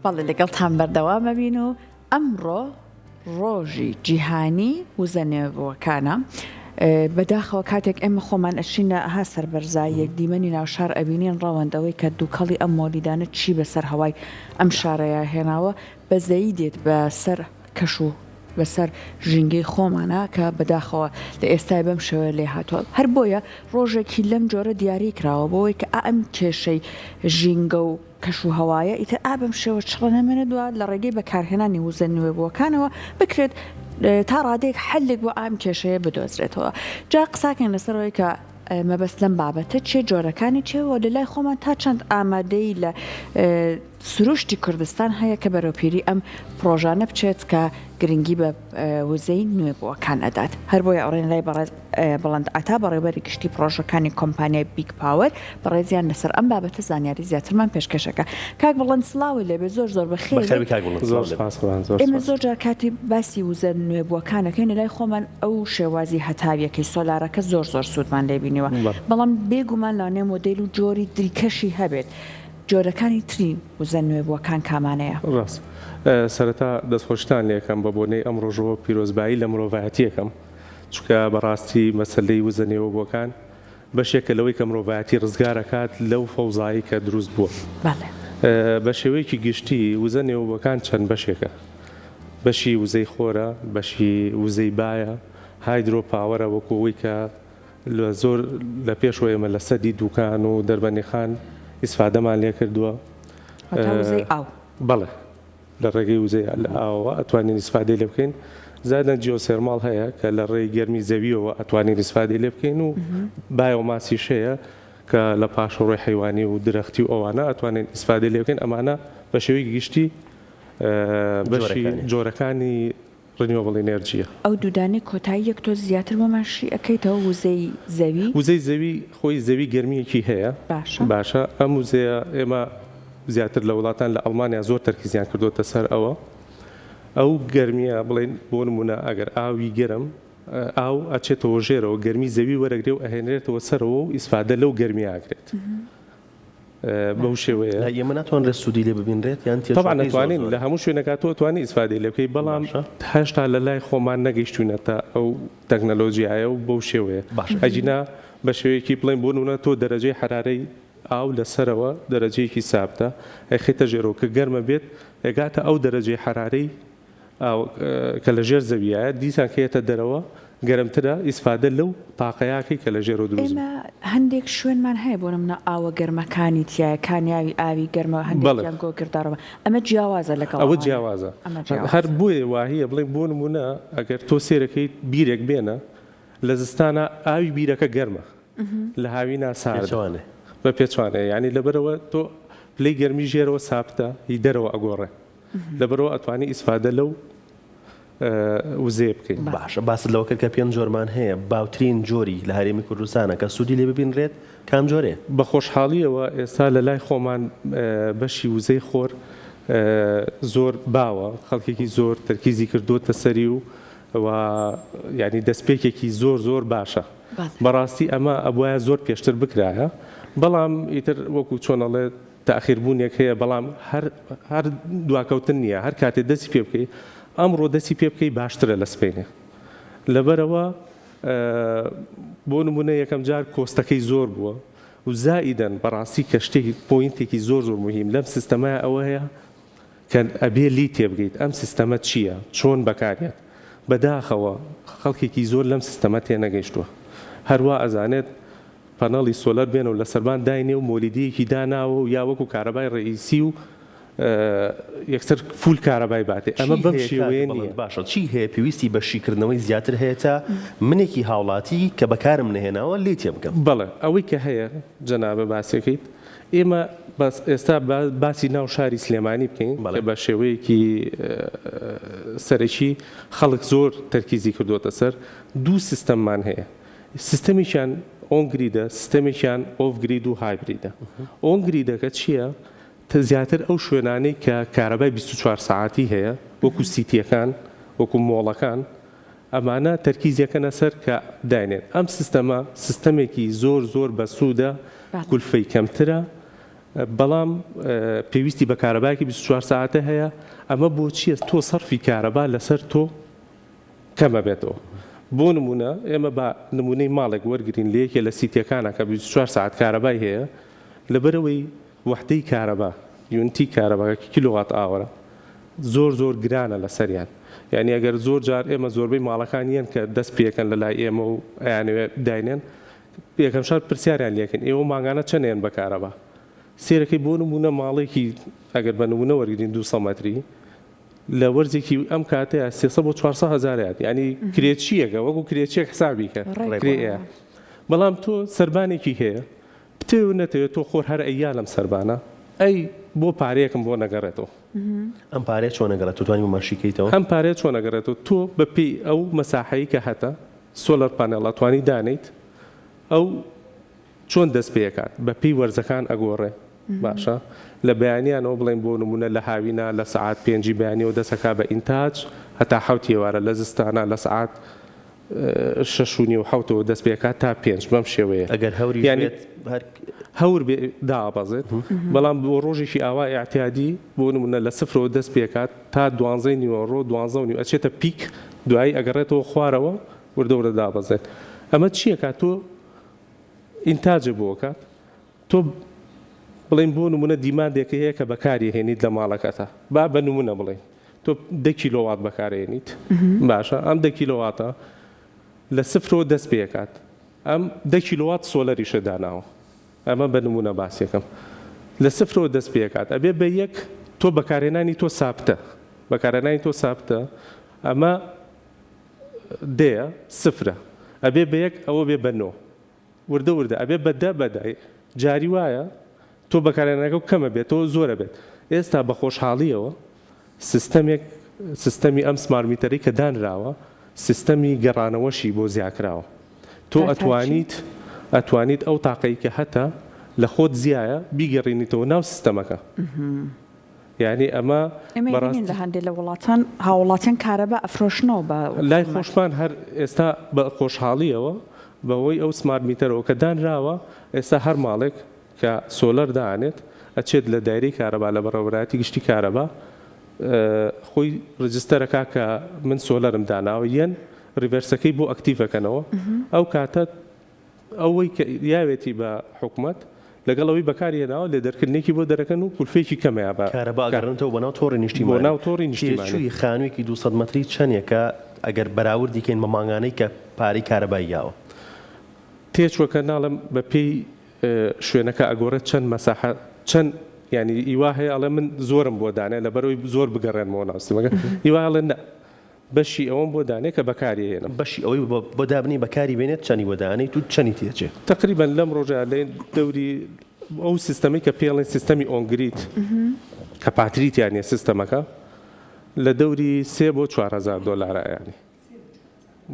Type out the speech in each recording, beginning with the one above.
بەڵێ لەگەڵتان بەردەوام ئەبین و ئەمڕۆ ڕۆژی جیهانی وزە نوێبووەکانە. بەداخەوە کاتێک ئێمە خۆمان ئەچینە ئەها سەربەرزاییەک دیمەنی ناوشار ئەبینین ڕەوەند ئەوەی کە دووکەڵی ئەم مۆلیدانە چی بەسەر هەوای ئەم شارەیا هێناوە بەزەیی دێت بە سەر کەش و بەسەر ژینگەی خۆمانا کە بەداخەوە لە ئێستای بەم شێوەیە لێ هاتووە هەر بۆیە ڕۆژێکی لەم جۆرە دیاری کراوە بۆوەی کە ئا ئەم کێشەی ژینگە و کەش و هەوایە ئیتر ئا بەم شێوە چڕە نەمێنێت و لە ڕێگەی بەکارهێنانی وزە نوێبووەکانەوە بکرێت تا ڕادەیەک حەلێک بۆ ئەم کێشەیە بدۆزرێتەوە. جا قساکەین لەسەر ئەوەی کە مەبەست لەم بابەتە چیە، جۆرەکانی چیە و لەلای خۆمان تا چەند ئامادەیی لە سروشتی کوردستان هەیە کە بەرەوپیری ئەم پڕۆژانە بچێت کە گرنگی بە وزەی نوێبووەکان ئەدات. هەر بۆیە ئەڕۆینە لای بەڕێز بڵند عەتا بەڕێوبەری گشتی پڕۆژەکانی کۆمپانیای بیگ پاوەر، بەڕێزیان لەسەر ئەم بابەتە زانیاری زیاترمان پێشکەش ئەکا. کاک بڵند سڵاوت لێبێ زۆر زۆر بەخێر بەخێر بێی. بێی کاک بڵند زۆر سڵاو لێبێ. سوپاس قوربان زۆر ئێمە سوپاس. زۆر جار کاتی باسی وزە نوێبووەکان ئەکەین لەلای خۆمان ئەو شێوازی هەتاویەکەی سۆلارەکە زۆر زۆر سوودمان لێ بینیوە بەڵێ. بەڵام بێ گومان لەوانەیە مۆدێل و جۆری دریکەشی هەبێت جۆرەکانی تری وزە نوێبووەکان کامانەیە؟ ڕاستە. سەرەتا دەستخۆشیتان لێ ئەکەم بە بۆنەی ئەم ڕۆژەوە پیرۆزبایی لە مرۆڤایەتی ئەکەم چونکە بەڕاستی مەسەلەی وزە نوێبووەکان بەشێکە لەوەی کە مرۆڤایەتی ڕزگار ئەکات لەو فەوزایەی کە دروست بووە. بەڵێ. بە شێوەیەکی گشتی وزە نوێبووەکان چەند بەشێکە. بەشی وزەی خۆرە، بەشی وزەی بایە، hydro power ە وەکو ئەوەی کە لە زۆر لە پێشەوە ئێمە لە سەدی دوکان و دەربەندیخان ئیسفادەمان لێ کردووە. واتە وزەی ئاو. بەڵێ. لە ڕێگەی وزەی ئاوەوە ئەتوانین ئیسفادەی لێ بکەین، زادەن geothermal هەیە کە لە ڕێی گەرمی زەویەوە ئەتوانین ئیسفادەی لێ بکەین و biomass یش هەیە کە لە پاشەڕۆی حەیوانی و درەختی و ئەوانە ئەتوانین ئیسفادەی لێ بکەین، ئەمانە بە شێوەیەکی گشتی بەشی جۆرەکانی renewable energy یە. ئەو دوودانەی کۆتایی یەک تۆز زیاتر بۆمان شی ئەکەیتەوە وزەی زەوی. وزەی زەوی خۆی زەوی گەرمیەکی هەیە باشە. باشە ئەم وزەیە ئێمە زیاتر لە وڵاتان لە ئەڵمانیا زۆر تەرکیزیان کردۆتە سەر ئەوە ئەو گەرمیە بڵێین بۆ نمونە ئەگەر ئاوی گەرم ئاو ئەچێتەوە ژێرەوە گەرمی زەوی وەرەگرێ و ئەهێنرێتەوە سەرەوە و ئیسفادە لەو گەرمیە ئەکرێت. بەو شێوەیە. لای ئێمە ناتوانرێت سوودی لێ ببینرێت یان تەبعەن تێچووەکەی زۆر ئەتوانین زۆرە؟ لە هەموو شوێنێکا تۆ ئەتوانی ئیسفادەی لێ بکەی بەڵام باشە. هێشتا لە لای خۆمان نەگەیشتوینەتە ئەو تەکنەلۆجیایە و بەو شێوەیە باشە. ئەگینا بە شێوەیەکی بڵێین بۆ نمونە تۆ دەرەجەی حەرارەی ئاو لە سەرەوە دەرەجەیەکی سابتە ئەیخەیتە ژێرەوە کە گەرمە بێت ئەگاتە ئەو دەرەجەی حەرارەی ئاو کە لە ژێر زەویایە دیسان کە یەتە دەرەوە گەرمترە ئیسفادە لەو تاقەیا کەی کە لە ژێرەوە دروست ئێمە هەندێک شوێنمان هەیە بۆ نمونە ئاوە گەرمەکانی تیایە کانیاوی ئاوی گەرمە بەڵێ. هەندێکیان گۆگرداڕۆمە ئەمە جیاوازە لەگەڵ ئەوە ئەوانە جیاوازە ئەمە هەر جیاوازە. بۆیە واهیە بڵێین بۆ نمونە ئەگەر تۆ سێرەکەیت بیرێک بێنە لە زستانا ئاوی بیرەکە گەرمە لە هاوینا ساردە پێچەوانەیە. بە پێچوانەیە یانی لەبەرئەوە تۆ پلەی گەرمی ژێرەوە سابتە هی دەرەوە ئەگۆڕێ لەبەرئەوە ئەتوانی ئیسفادە لەو وزەیە بکەی. باشە باست لەوە کرد کە پێنج جۆرمان هەیە، باوترین جۆری لە هەرێمی کوردستانە کە سوودی لێ ببینرێت کام جۆرەیە؟ بە خۆشحاڵییەوە ئێستا لە لای خۆمان بەشی وزەی خۆر زۆر باوە، خەڵکێکی زۆر تەرکیزی کردووەتە سەری و و یانی دەستپێکێکی زۆر زۆر باشە. بەڕاستی ئەمە ئەبوایە زۆر پێشتر بکرایە، بەڵام ئیتر وەکوو چۆن ئەڵێ تاخیر بوونێک هەیە بەڵام هەر هەر دواکەوتن نییە هەر کاتێ دەستی پێ بکەی ئەمڕۆ دەستی پێ بکەی باشترە لە سبەینێ لەبەرەوە بۆ نمونە یەکەم جار cost ەکەی زۆر بووە و زائیدەن بەڕاستی کە شتێکی point ێکی زۆر زۆر مهم لەم سیستەمە ئەوە هەیە کە ئەبێ لی تێبگەیت ئەم سیستەمە چییە چۆن بەکارێت بەداخەوە خەڵکێکی زۆر لەم سیستەمە تێنەگەیشتووە هەروا ئەزانێت panel ی solar بێنە و لە سەربان داینێ و مۆلیدەیەکی داناوە و یا وەکو کارەبای ڕەئیسی و یەکسەر full کارەبای باتێ ئەمە چی بەم هەیە کاک شێوەیە بەڵند نییە. باشە چی هەیە پێویستی بە شیکردنەوەی زیاتر هەیە تا منێکی هاوڵاتی کە بەکارم نەهێناوە لێی تێبگەم؟ بەڵێ ئەوەی کە هەیە جەنابت باسیەکەیت ئێمە بەس ئێستا با باسی ناو شاری سلێمانی بکەین بەڵێ. کە بە شێوەیەکی سەرەکی خەڵک زۆر تەرکیزی کردۆتە سەر دوو سیستەممان هەیە سیستەمێکیان on grid ە، سیستەمێکیان off grid و hybrid ە. on grid ەکە چییە؟ زیاتر ئەو شوێنانەی کە کارەبای 24 سەعاتی هەیە، وەکو سیتییەکان، وەکو مۆڵەکان، ئەمانە تەرکیزیەکەنە سەر کە داینێن. ئەم سیستەمە سیستەمێکی زۆر زۆر بەسوودە، کولفەی کەمترە. بەڵام پێویستی بە کارەبایەکی 24 سەعاتە هەیە ئەمە بۆ چییە تۆ سەرفی کارەبا لەسەر تۆ کەمەبێتەوە بۆ نمونە ئێمە با نمونەی ماڵێک وەرگین لە یەکێ لە سیتیەکانە کە 24 سەعات کارەبای هەیە لەبەرەوەی وەحدەی کارەبا unit ی کارەباکە kilowatt hour ە زۆر زۆر گرانە لەسەریان یانی ئەگەر زۆر جار ئێمە زۆربەی ماڵەکان یەن کە دەست پێکەن لە لای ئێمە و ئەیانەوێ داینێن یەکەم شار پرسیاریان لێکەن ئێوە مانگانە چەند ئێن بە کارەبا سێرەکەی بۆ نمونە ماڵێکی ئەگەر بە نمونە وەرگین 200 مەتری لە وەرزێکی ئەم کاتەیە 300 بۆ 400 هەزاریات ینی کرێچیەکە وەکو کرێچیەک حسابی کە کرێ بەڵام تۆ سەربانێکی هەیە بتەوێ و نەتەوێ تۆ خۆر هەر ئەیا لەم سەربانە ئەی بۆ پارەیەکم بۆ نەگەڕێتەوە. ئەم پارەیە چۆن ئەگەڕێتەوە توانی بۆمان شی کەیتەوە؟ ئەم پارەیە چۆن ئەگەڕێتەوە تۆ بە پێی ئەو مەساحەی کە هەتە solar panel ئەتوانی دانێیت ئەو چۆن دەست پێ ئەکات بە پێی وەرزەکان ئەگۆڕێ باشە لە بەیانیانەوە بڵێین بۆ نمونە لە هاوینا لە سەعات پێنجی بەیانیەوە دەست ئەکا بە ئینتاج هەتا حەوتی ئێوارە لە زستانا لە سەعات شەش و نیو حەوتەوە دەست پێکات تا پێنج بەم شێوەیە. ئەگەر هەوریش یانی بێت هەر. هەور بێ دابەزێت بەڵام بۆ ڕۆژێکی ئاوا ئیعتیادی بۆ نمونە لە سفرەوە دەست پێکات تا دوانزەی نیوەڕۆ دوانزە و نیو ئەچێتە peak دوایی ئەگەڕێتەوە خوارەوە وردە وردە دابەزێت ئەمە چیەکات تۆ ئینتاجە بۆ ئەکات تۆ بڵێین بۆ نمونە demand ێک هەیە کە بەکاری هێنیت لە ماڵەکەتا با بە نمونە بڵێین تۆ دە کیلۆوات بەکارێنیت باشە ئەم دە کیلۆواتە لە سفرەوە دەست پێکات ئەم دە کیلۆوات solar یشە داناوە ئەمە بە نمونە باسیەکەم لە سفرەوە دەست پێکات ئەبێ بە یەک تۆ بەکارهێنانی تۆ سابتە بەکارهێنانی تۆ سابتە ئەمە دەیە سفرە ئەبێ بە یەک ئەوە بێ بە نۆ وردە وردە ئەبێ بە دە بە دە جاری وایە تۆ بەکارهێنانەکەو کەمە بێتەوە زۆرە بێت ئێستا بە خۆشحاڵیەوە سیستەمێک سیستەمی ئەم smart meter ەی کە دانراوە سیستەمی گەڕانەوەشی بۆ زیاکراوە تۆ ئەتوانیت ئەتوانیت ئەو تاقەی کە هەتە لە خۆت زیایە بیگەڕینیتەوە ناو سیستەمەکە. یانی ئەمە ئێمە ئەیبینین بەڕاستی. لە هەندێ لە وڵاتان هاووڵاتیان کارەبا ئەفرۆشنەوە بە لای حکومەت. خۆشمان هەر ئێستا بە خۆشحاڵیەوە بە هۆی ئەو smart meter ەوە کە دانراوە ئێستا هەر ماڵێک کە solar دائەنێت ئەچێت لە دایرەی کارەبا لە بەڕێوەبەرایەتی گشتی کارەبا خۆی register ئەکا کە من solar م داناوە یەن reverse ەکەی بۆ active ئەکەنەوە ئەو کاتە ئەوەی کە یاوێتی بە حکومەت لەگەڵ ئەوەی بەکاری هێناوە لێدەرکردنێکی بۆ دەرەکەن و کولفەیەکی کەمەیە بە کارەبا ئەگەڕێنێتەوە بۆ ناو تۆڕی بۆ نیشتیمانی. ناو تۆڕی نیشتیمانی. تێچووی خانوویەکی 200 مەتری چەندێکە ئەگەر بەراوردی کەین بە مانگانەی کە پارەی کارەبای یاوە؟ تێچووەکە ناڵێم بە پێی شوێنەکە ئەگۆڕێت چەند مەساحە چەند یانی ئی وا هەیە ئەڵێ من زۆرم بۆ دانێ لەبەرئەوەی زۆر بگەڕێنمەوە ناو سیستمەکە ئی وا ئەڵێ نا بەشی ئەوەم بۆ دانێ کە بەکاری هێنم. بەشی ئەوەی بۆ دابنێی بەکاری بێنێت چەنی بۆ دانێیت و چەنی تێچێ؟ تەقریبەن لەم ڕۆژە لە دەوری ئەو سیستەمەی کە پێی ئەڵێن سیستەمی on-grid کە پاتری تیا نیە سیستەمەکە لە دەوری سێ بۆ 4000 دۆلارە یانی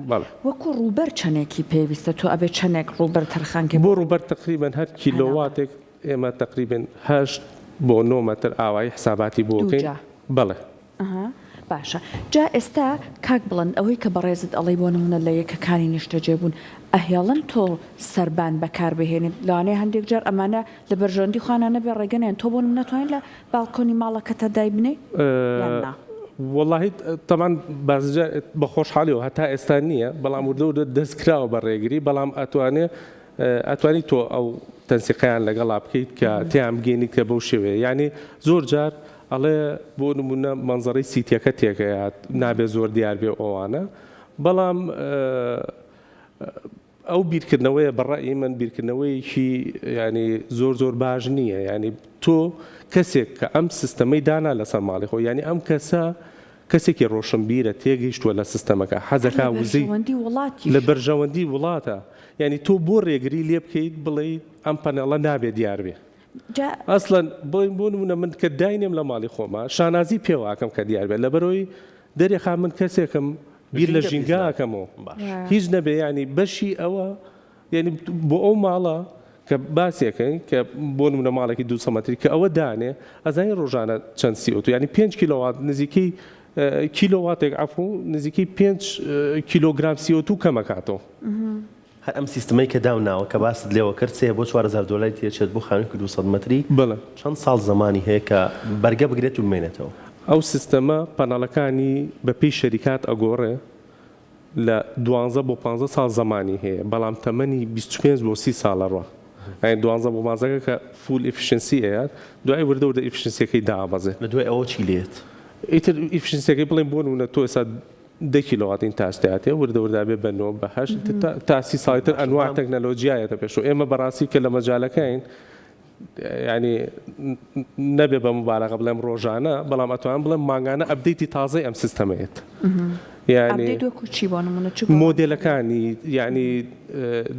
بەڵێ. وەکو ڕووبەر چەنێکی پێویستە تۆ ئەبێ چەنێک ڕووبەر تەرخان کەی بۆ بۆ ڕووبەر تەقریبەن هەر پەناڵە؟ کیلۆواتێک ئێمە تەقریبەن هەشت بۆ نۆ مەتر ئاوایی حساباتی بۆ ئەکەین دووجا. بەڵێ. ئەها باشە جا ئێستا کاک بڵند ئەوەی کە بەڕێزت ئەڵێی بۆ نمونە لە یەکەکانی نیشتەجێبوون ئەهێڵن تۆ سەربان بەکار بهێنیت لەوانەیە هەندێک جار ئەمانە لە بەرژەوەندی خۆیانا نەبێ ڕێگە نەیەن تۆ بۆ نمونە توانیت لە بالکۆنی ماڵەکەتا دایبنێی یان نا؟ وەڵاهی تەبعەن بازجار بە خۆشحاڵیەوە هەتا ئێستا نییە بەڵام وردە وردە دەست کراوە بە ڕێگری بەڵام ئەتوانێ ئەتوانی تۆ ئەو تەنسیقەیان لەگەڵا بکەیت کە تێیان بگەینیت کە بەو شێوەیە یانی زۆر جار ئەڵێ بۆ نمونە مەنزەرەی سیتیەکە تێکەیات نابێ زۆر دیار بێ ئەوانە بەڵام ئەو بیرکردنەوەیە بە ڕەئی من بیرکردنەوەیەکی ینی زۆر زۆر باش نییە ینی تۆ کەسێک کە ئەم سیستەمەی دانا لەسەر ماڵی خۆ ینی ئەم کەسە کەسێکی ڕۆشنبیرە تێگەیشتووە لە سیستەمەکە حەزەکا وزەی لە بەرژەوەندی وڵاتە ینی تۆ بۆ ڕێگری لێ بکەیت بڵێیت ئەم پەنێڵە نابێ دیار بێ جا. ئەسڵەن بڵێین بۆ نمونە من کە داینێم لە ماڵی خۆما شانازی پێوە ئەکەم کە دیار بێت لەبەرئەوەی دەرێخا من کەسێکم بیر لە ژینگە ژینگە پیس ناکا. ئەکەمەوە باش. هیچ نەبێ یانی بەشی ئەوە یانی بۆ ئەو ماڵە کە باسی ئەکەین کە بۆ نمونە ماڵێکی 200 مەتری کە ئەوە دانێ ئەزانی ڕۆژانە چەند CO2 یانی 5 کیلۆوات نزیکەی کیلۆواتێک عەفو نزیکەی 5 کیلۆگرام CO2 کەمەکاتەوە. هەر ئەم سیستمەی کە داوناوە کە باست لێوە کرد سێ بۆ 4000 دۆلاری تێچێت بۆ خانوویەکی 200 مەتری بەڵێ. چەند ساڵ زەمانی هەیە کە بەرگە بگرێت و بمێنێتەوە؟ ئەو سیستەمە پەنەڵەکانی بە پێی شەریکات ئەگۆڕێ لە دوانزە بۆ پانزە ساڵ زەمانی هەیە بەڵام تەمەنی 25 بۆ 30 ساڵ ئەڕوا یانی دوانزە بۆ پانزەکە کە full efficiency ئەیات دوای وردە وردە efficiency ەکەی دائەبەزێت. لە دوای ئەوە چی لێت؟ ئیتر efficiency ەکەی بڵێین بۆ نموونە تۆ ئێستا دە کیلۆوات ئینتاج تیاتێ وردە وردە ئەبێ بە نۆ بە هەشت تا سی ساڵی تر ئەنواع تەکنەلۆجیا یەتە پێشەوە ئێمە بەڕاستی کە لە مەجالەکەین یانی نەبێ بە موبالەغە بڵێم ڕۆژانە بەڵام ئەتوانم بڵێم مانگانە update ی تازەی ئەم سیستەمە یەت یانی update وەکو چی بۆ نمونە چ گۆڕانکارییەک؟ مۆدێلەکانی یانی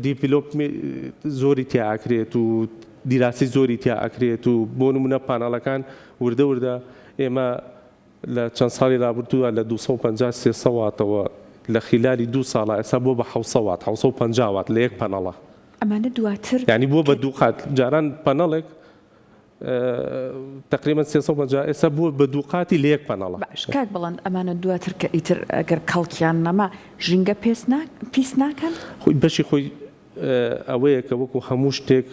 develop زۆری تیا ئەکرێت و دیراسی زۆری تیا ئەکرێت و بۆ نمونە پانەڵەکان وردە وردە ئێمە لە چەند ساڵی رابردوودا لە 250 300 واتەوە لە خیلالی دوو ساڵا ئێستا بووە بە 700 وات 750 وات لە یەک پەنەڵە. ئەمانە دواتر یانی بووە بە دوو قات جاران پەنەڵێک تەقریبەن 350 ئێستا بووە بە دوو قاتی لە یەک پەنەڵە. باش کاک بڵند ئەمانە دواتر کە ئیتر ئەگەر کەڵکیان نەما ژینگە پێس پیس ناکەن؟ خۆی بەشی خۆی ئەوەیە کە وەکو هەموو شتێک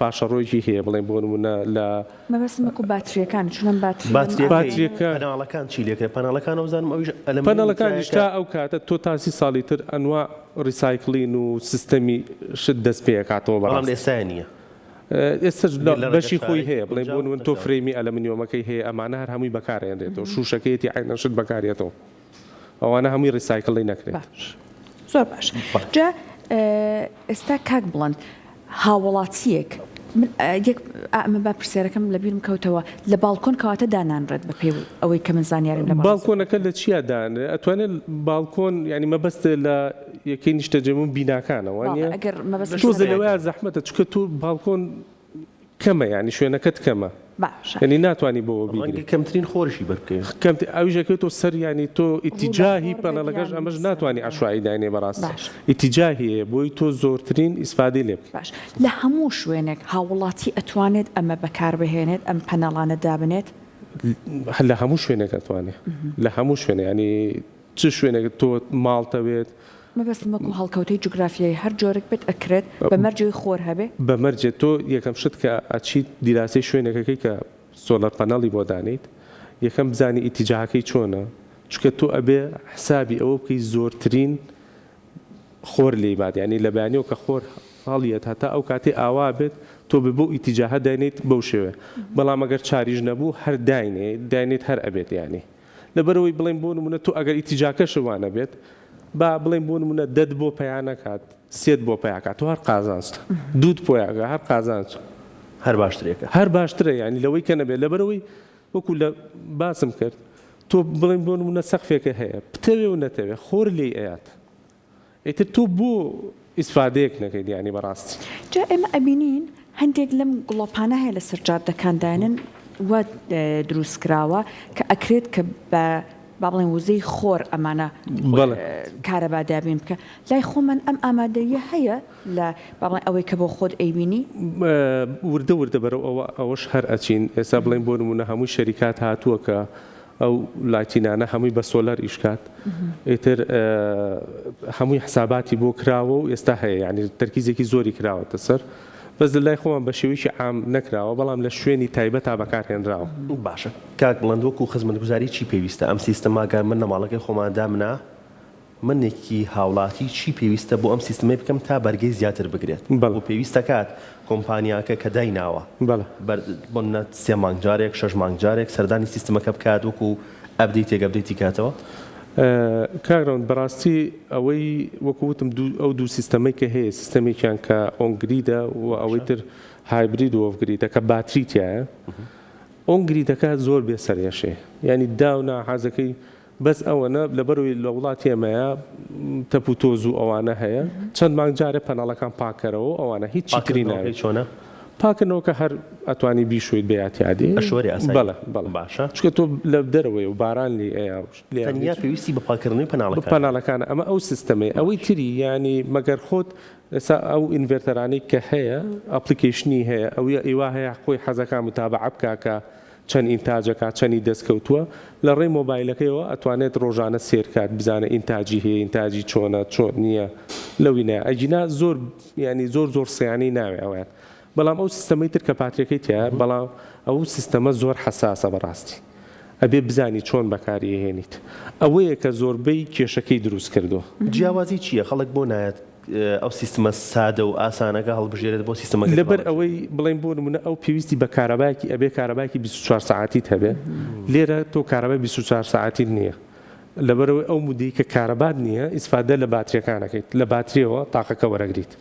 پاشەڕۆیەکی هەیە بڵێن بۆ نمونە لە. مەبەستم وەکو باتریەکان چون ئەم باتریە. باتریەکەی پەناڵەکان چی لێکرێ پەناڵەکان ئەوزانم ئەویش ئەلەمنیومی پەنەڵەکانیش تا ئەو کاتە تۆ تا سی ساڵی تر ئەنوا recycling و سیستەمی شت دەست پێ ئەکاتەوە بەڕاست. بەڵام لە ئێستایا نییە. ئێستاش بەشی خۆی هەیە بڵێن بۆ نمونە تۆ frame ی ئەلەمنیۆمەکەی هەیە ئەمانە هەر هەمووی بەکارئێنرێتەوە شوشەکەیەتی عەینەن شت بەکارێتەوە. ئەوانە هەمووی recycle ی نەکرێت. باش زۆر باش جا ئێستا کاک بڵند هاوڵاتیەک من یەک ئەمە با پرسیارەکەم لە بیرم کەوتەوە لە باڵکۆن کەواتە دانانرێت بە پێی ئەوەی کە من زانیاریم لە باڵکۆنەکە لە چیا دانرێت ئەتوانێت باڵکۆن یعنی مەبەست لە یەکەی نیشتەجێبوون بیناکانەوە نیە ئەگەر مەبەست تۆزێ لەوەیا زەحمەتە چونکە تۆ باڵکۆن کەمە یانی شوێنەکەت کەمە باشە. یانی ناتوانی بۆوە بیگری. ڕەنگە کەمترین خۆریشی بەر بکەوێ. کەمتر ئەویش ئەکەوێتەوە سەر یانی تۆ ڕوو لە ئیتیجاهی خۆر بێت پەنەڵەکەش یان ئەمەش سەر ناتوانی بێت. عەشوایی داینێ بەڕاستی باشە. ئیتیجاهی هەیە بۆی تۆ زۆرترین ئیسفادەی لێ بکەی. باش لە هەموو شوێنێک هاووڵاتی ئەتوانێت ئەمە بەکار بهێنێت ئەم پەنەڵانە دابنێت؟ لە هەموو شوێنێک ئەتوانێ لە هەموو شوێنێ یانی چ شوێنێک تۆ ماڵتە بێت. مەبەستم وەکو هەڵکەوتەی جوگرافیایی هەر جۆرێک بێت ئەکرێت بە مەرجێ خۆر هەبێ؟ بە مەرجێ تۆ یەکەم شت کە ئەچیت دیراسەی شوێنێک ئەکەی کە solar panel ی بۆ دانێیت یەکەم بزانی ئیتیجاهەکەی چۆنە چونکە تۆ ئەبێ حسابی ئەوە بکەی زۆرترین خۆر لێی بات یانی لە بەیانیەوە کە خۆر هەڵیەت هەتا ئەو کاتەی ئاوا بێت تۆ بێ بەو ئیتیجاهە داینێیت بەو شێوەیە بەڵام ئەگەر چاریش نەبوو هەر داینێ داینێیت هەر ئەبێت یانی لەبەرئەوەی بڵێین بۆ نموونە تۆ ئەگەر ئیتیجاکەشت وا نەبێت با بڵێین بۆ نموونە دەت بۆ پەیا نەکات سێت بۆ پەیا کات تۆ هەر قازانجتە دووت پۆیا کات هەر قازانجە. هەر باشترێکە. هەر باشترە یانی لەوەی کە نەبێت لەبەرئەوەی وەکو لە باسم کرد تۆ بڵێین بۆ نموونە سەقفێکە هەیە بتەوێ و نەتەوێ خۆر لێی ئەیات ئیتر تۆ بۆ ئیسفادەیەک نەکەیت یانی بەڕاستی. جا ئێمە ئەبینین هەندێک لەم گڵۆپانە هەیە لەسەر جادەکان دانن وا دروست کراوە کە ئەکرێت کە بە با بڵێن وزەی خۆر ئەمانە کارەبا دابین بکە لای خۆمان ئەم ئامادەیە هەیە لە با بڵێن ئەوەی کە بۆ خۆت ئەیبینی؟ وردە وردە بەرەو ئەوە ئەوەش هەر ئەچین ئێستا بڵێین بۆ نموونە هەمووی شەریکات هاتووە کە ئەو lighting انە هەمووی بە سۆلەر ئیش کات ئیتر هەمووی حساباتی بۆ کراوە و ئێستا هەیە یعنی تەرکیزێکی زۆری کراوەتە سەر بەس لە لای خۆمان بە شێوەیەکی عام نەکراوە بەڵام لە شوێنی تایبەتا بەکارهێنراوە. باشە کاک بڵند وەکو خزمەتگوزاری چی پێویستە ئەم سیستەمە گەر من لە ماڵەکەی خۆمان دامنا منێکی هاوڵاتی چی پێویستە بۆ ئەم سیستمەی بکەم تا بەرگەی زیاتر بگرێت بەڵێ. و پێویستەکات کۆمپانیاکە کە دایناوە بەڵێ. بەر بۆ نمونە سێ مانگ جارێک شەش مانگ جارێک سەردانی سیستمەکە بکات وەکو update ێک update ی کاتەوە؟ کاک رەوەند بەڕاستی ئەوەی وەکو وتم دوو ئەو دوو سیستەمەی کە هەیە سیستەمێکیان کە on grid ە و ئەوەی باشە. تر hybrid و off grid ە کە باتری تیایە on grid ەکە زۆر بێ سەرئێشەیە یانی داونا حەزەکەی بەس ئەوەنە لەبەرئەوەی لە وڵاتی ئێمەیا تەپ و تۆز و ئەوانە هەیە چەند مانگ جارێ پەنەڵەکان پاک کەرەوە و ئەوانە هیچ چیتری پاکردنەوەکەی ناوێت. چۆنە؟ پاکردنەوەکە هەر ئەتوانی بیشۆیت بە یاتیادی. ئەشۆری ئاسایی؟ بەڵێ بەڵێ. باشە. چونکە تۆ لە دەرەوەی و باران لێی ئەیا و شت لێیان تەنیا هیچ. پێویستی بە پاکردنەوەی پەناڵەکانە. پەناڵەکانە ئەمە ئەو سیستەمەیە ئەوەی تری یانی مەگەر خۆت ئێستا ئەو inverter انەی کە هەیە application ی هەیە ئەویە ئیوا هەیە خۆی حەزەکا متابەعە بکا کە چەند ئینتاج ئەکات چەنی دەست کەوتووە لە ڕێی مۆبایلەکەیەوە ئەتوانێت ڕۆژانە سێر کات بزانێت ئینتاجی هەیە ئینتاجی چۆنە چۆن نییە. لەوی نایە ئەگینا زۆر یانی زۆر زۆر سیانەی ناوێ ئەویان بەڵام ئەو سیستەمەی تر کە پاتریەکەی تیایە بەڵام ئەو سیستەمە زۆر حەساسە بەڕاستی ئەبێ بزانی چۆن بەکاری ئەهێنیت ئەوەیە کە زۆربەی کێشەکەی دروست کردوە. جیاوازی چیە خەڵک بۆ نایەت ئەو سیستمە سادە و ئاسانەکە هەڵبژێرێت بۆ سیستمەکەی لەبەر ئەوەی بڵێین بۆ نمونە ئەو پێویستی بە کارەبایەکی ئەبێ کارەبایەکی 24 سەعاتیت هەبێ لێرە تۆ کارەبای 24 سەعاتیت نییە لەبەرئەوەی ئەو مودەی کە کارەبات نییە ئیسفادە لە باتریەکان ئەکەیت لە باتریەوە تاقەکە وەرەگریت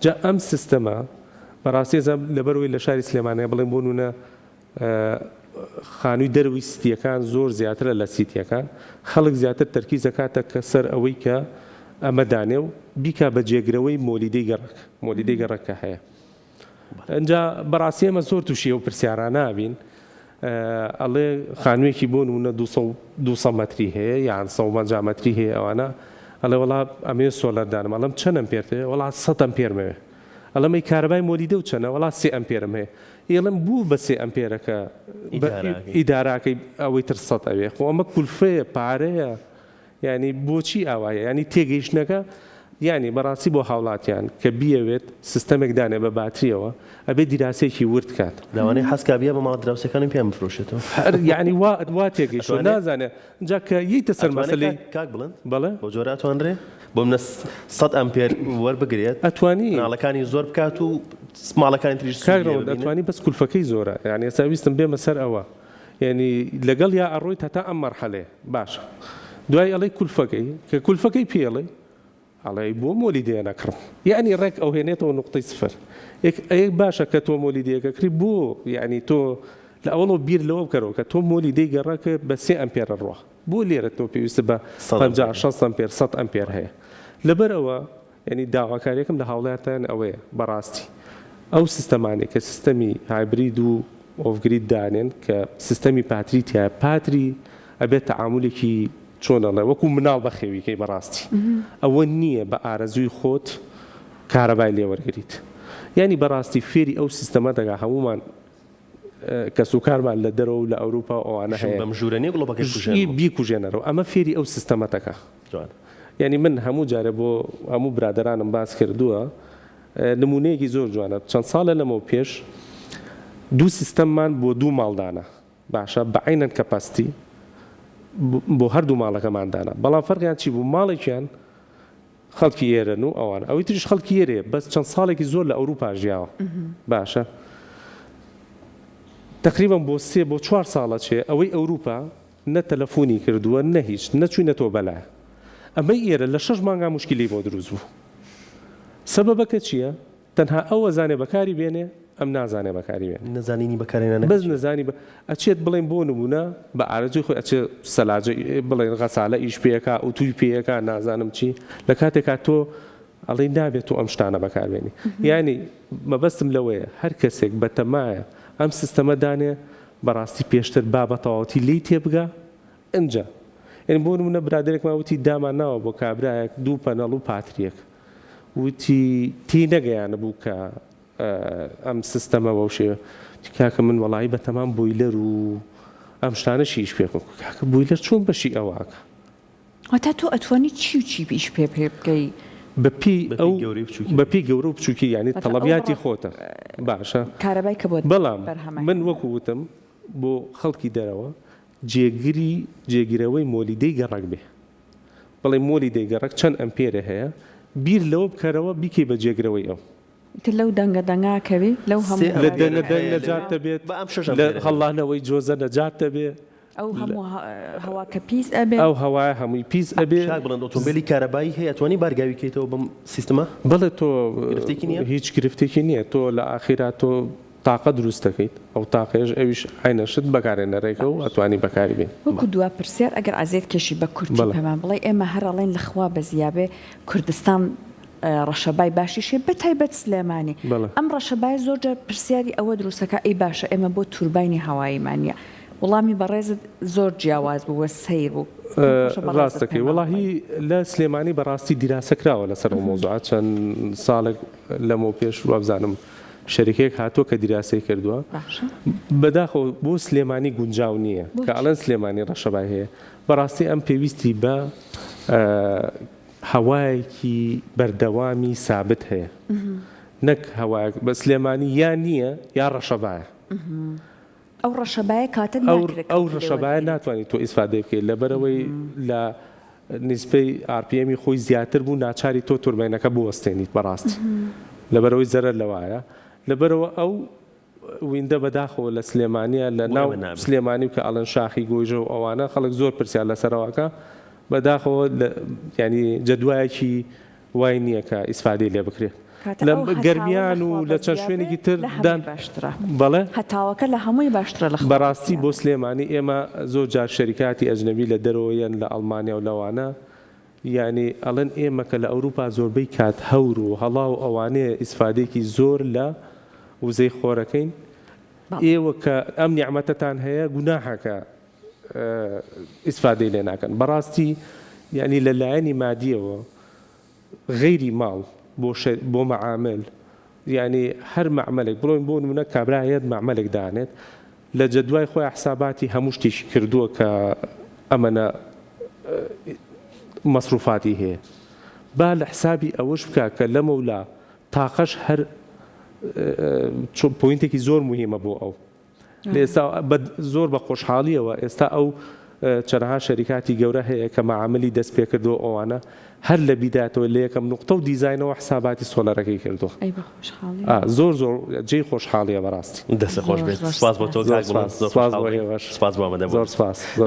جا ئەم سیستەمە بەڕاستی ئێستا لەبەرئەوەی لە شاری سلێمانیە بڵێن بۆ نمونە خانووی دەرەوەی سیتیەکان زۆر زیاترە لە سیتیەکان خەڵک زیاتر تەرکیز ئەکاتە کە سەر ئەوەی کە ئەمە دانێ و بیکا بە جێگرەوەی مۆلیدەی گەڕەک مۆلیدەی گەڕەک کە هەیە ئەجا بەڕاستی ئێمە زۆر تووشی ئەو پرسیارانە ئەبین ئەڵێ خانوویەکی بۆ نمونە 200 مەتری هەیە یان 150 مەتری هەیە ئەوانە ئەڵێ وەڵا ئەمەوێ سۆلەر دانم ئەڵێم چەند ئەمپێرت هەیە وەڵا 100 ئەمپێرم هەیە ئەڵێم ئەی کارەبای مۆلیدە و چەنە وەڵا سێ ئەمپێرم هەیە ئیڵێم بوو بە سێ ئەمپێرەکە ئیداراکەی ئەوەی تر سەد ئەوێ خۆ ئەمە کولفەیە پارەیە یانی بۆچی ئاوایە یانی تێگەیشتنەکە یانی بەڕاستی بۆ هاوڵاتیان کە بیەوێت سیستەمێک دانێ بە باتریەوە ئەبێ دیراسەیەکی ورد کات. لەوانەیە حەز کا بیا بە ماڵە دراوسێکانی پێیان بفرۆشێتەوە. هەر یانی وا وا تێگەیشتوە نازانێ جا کە یەیتە سەر مەسەلەی. کاک بڵند بەڵێ بەو جۆرە ئەتوانرێ بۆ منە سەد ئەمپێر وەربگرێت ئەتوانی مناڵەکانی زۆر بکات و ماڵەکانی تریش کاک ڕەوەند ئەتوانی بەس کولفەکەی زۆرە یانی ئێستا ویستم بێمە سەر ئەوە یانی لەگەڵ یا ئەڕۆیت هەتا ئەم مەرحەلەیە باشە دوای ئەڵێی کولفەکەی کە کولفەکەی پێ ئەڵێی ئەڵێی بۆ مۆلیدەیە نەکڕم یانی ڕێک ئەوهێنێتەوە نوقتەی سفر یەک ئەی باشە کە تۆ مۆلیدەیەک ئەکڕی بۆ یانی تۆ لە ئەوەڵەوە بیر لەوە بکەرەوە کە تۆ مۆلیدەی گەڕەکت بە سێ ئەمپێر ئەڕوا بۆ لێرە تۆ پێویستت بە 50 60 ئەمپێر 100 ئەمپێر هەیە لەبەر ئەوە یانی داواکاریەکەم لە هاوڵاتیان ئەوەیە بەڕاستی ئەو سیستەمانەی کە سیستەمی hybrid و off-grid دانێن کە سیستەمی پاتری تیایە پاتری ئەبێت تەعامولێکی چۆن ئەڵێ وەکو مناڵ بەخێوی کەی بەڕاستی ئەوە نییە بە ئارەزووی خۆت کارەبای لێ وەرگریت یانی بەڕاستی فێری ئەو سیستەمە دەگا هەموومان کەسوکارمان لە دەرەوە و لە ئەوروپا و ئەوانە هەیە. بەم ژوورە نیە گڵۆپەکەی بکوژێنمەوە. بیکوژێنەرەوە ئەمە فێری ئەو سیستەمەت ئەکا. جوانە. یانی من هەموو جارێ بۆ هەموو برادەرانم باس کردووە نموونەیەکی زۆر جوانە چەند ساڵێ لەمەو پێش دوو سیستەممان بۆ دوو ماڵ دانا باشە بە عەینەن capacity بۆ هەردوو ماڵەکەمان دانا بەڵام فەرقیان چی بوو ماڵێکیان خەڵکی ئێرەن و ئەوان ئەوی تریش خەڵکی ئێرەیە بەس چەند ساڵێکی زۆر لە ئەوروپا ژیاوە باشە تقریبا بۆ سێ بۆ چوار ساڵە چێ ئەوەی ئەوروپا نە تەلەفۆنی کردووە نە هیچ نەچوینەتەوە بەلایە ئەمەی ئێرە لە شەش مانگا موشکیلەی بۆ دروست بوو سەبەبەکە چییە؟ تەنها ئەو ئەزانێ بەکاری بێنێ ئەم نازانێ بەکاری بێنێ. نەزانینی بەکارهێنانەکە بەس چیە؟ نەزانی بە ئەچێت بڵێین بۆ نموونە بە ئارەزووی خۆی ئەچێ سەلاجە بڵێین غەسالە ئیش پێ ئەکا ئوتووی پێ ئەکا نازانم چی لە کاتێکا تۆ ئەڵێی نابێ تۆ ئەم شتانە بەکار بێنی یانی مەبەستم لەوەیە هەر کەسێک بەتەمایە ئەم سیستەمە دانێ بەڕاستی پێشتر با بەتەواوەتی لێی تێبگا ئنجا یانی بۆ نموونە برادەرێکمان وتی دامان ناوە بۆ کابرایەک دوو پەنەڵ و پاتریەک وتی تێی نەگەیانبوو کە ئەم سیستەمە بەو شێوە وتی کاکە من وەڵایی بەتەمام بۆیلەر و ئەم شتانەشی ئیش پێ بکەم کاکە بۆیلەر چۆن بەشی ئەوە ئەکا؟ واتا تۆ ئەتوانی چی و چی ئیش پێ پێ بکەی؟ بە پێی ئەو بە پێی گەورە و بچووکی یانی تەڵەبیاتی خۆتە باشە کارەبای کە بۆت بەڵام من وەکو وتم بۆ خەڵکی دەرەوە جێگری جێگرەوەی مۆلیدەی گەڕەک بێ بڵێ مۆلیدەی گەڕەک چەند ئەمپێرێ هەیە بیر لەوە بکەرەوە بیکەی بە جێگرەوەی ئەو. ئیتر لەو دەنگە دەنگا کەوی لەو هەموو لە دەنگە دەنگ نەجات دەبێت لە هەڵانەوەی جۆزە نەجات دەبێ. ئەو هەموو هەوا کە پیس ئەبێ. ئەو هەوایە هەمووی پیس ئەبێ. کاک بڵند ئۆتۆمبێلی کارەبایی هەیە ئەتوانی بارگاوی کەیتەوە بەم سیستمە؟ بەڵێ تۆ گرفتێکی نیە؟ هیچ گرفتێکی نیە تۆ لە ئاخیرا تۆ تاقە دروست دەکەیت ئەو تاقەیەش ئەویش عەینە شت بەکارهێنەرێکە و ئەتوانی بەکاری بێنی. وەکو دوا پرسیار ئەگەر عەزێت کێشی بە کورتی پێمان بڵێی ئێمە هەر ئەڵێین لە خوا بەزیابێ کوردستان ڕەشەبای باشیش هەیە بە تایبەت سلێمانی ئەم ڕەشەبایە زۆر جار پرسیاری ئەوە دروست ئەکا ئەی باشە ئێمە بۆ تورباینی هەواییمان نیە وڵامی بەڕێزت زۆر جیاواز بوو و سەیر بوو پێم خۆشە بەڕێزت ڕاست دەکەی پێمان وەڵاهی بڵێی. لە سلێمانی بەڕاستی دیراسە کراوە لەسەر ئەو مەوزوعە چەند ساڵێک لەمەو پێش وابزانم شەریکەیەک هاتووە کە دیراسەی کردووە باشە. بەداخەوە بۆ سلێمانی گونجاو نییە کە بۆچی؟ ئەڵێن سلێمانی ڕەشەبای هەیە بەڕاستی ئەم پێویستی بە. هەوایەکی بەردەوامی سابت هەیە نەک هەوایەک بە سلێمانی یا نییە یا ڕەشەبایە. ئەو ڕەشەبایە کاتە ناکرێت ئەو ڕەشەبایە ناتوانانی تۆ ئیسفادەی بکەیت لەبەرەوەی لە نیسبەی RPM ی خۆی زیاتر بوو ناچاری تۆ توربینەکە بوەستێنیت بەڕاستی لەبەرەوەی زەرەر لەوایە لەبەرەوە ئەو wind ە بەداخەوە لە سلێمانیە لە ناو سلێمانی و کە ئەڵێن شاخی گۆیژە و ئەوانە خەڵک زۆر پرسیار لەسەرەوەکە بەداخەوە ینی جەدوایەکی وای نییە کە ئیسفادەی لێ بکرێت لە گەرمیان و لە چەند شوێنێکی تر دان باشترە بەڵێ هەتاوەکە لە هەمووی باشترە لە بەڕاستی بۆ سلێمانی ئێمە زۆر جار شەریکاتی ئەجنەبی لە دەرەوە یەن لە ئەڵمانیا و لەوانە یانی ئەڵێن ئێمە کە لە ئەوروپا زۆربەی کات هەور و هەڵا و ئەوانەیە ئیسفادەیەکی زۆر لە وزەی خۆرەکەین ئێوە کە ئەم نیعمەتەتان هەیە گوناحە کە ئیسفادەی لێ ناکەن بەڕاستی یانی لە لایەنی مادیەوە غەیری ماڵ بۆ بۆ مەعامل یانی هەر مەعمەلێک بڵۆین بۆ نمونە کابرا یەت مەعمەلێک دانێت لە جەدوای خۆی حساباتی هەموو شتێکی کردووە کە ئەمەنە مەسروفاتی هەیە با لە حسابی ئەوەش بکە کە لەمەولا تاقەش هەر point ێکی زۆر مهمە بۆ ئەو لە ئێستا زۆر بە خۆشحاڵیەوە ئێستا ئەو چەنەها شەریکاتی گەورە هەیە کە مەعاملی دەست پێکردووە ئەوانە هەر لە بیدایەتەوە لە یەکەم نوقتە و دیزاینەوە حساباتی solar ەکەی کردووە زۆر زۆر جێی خۆشحاڵیە بەڕاستی. دەست خۆش بێت سپاس بۆ تۆ کاک بڵند زۆر سپاس بۆ ئێوەش سپاس بۆ ئامادەبوون. زۆر سپاس.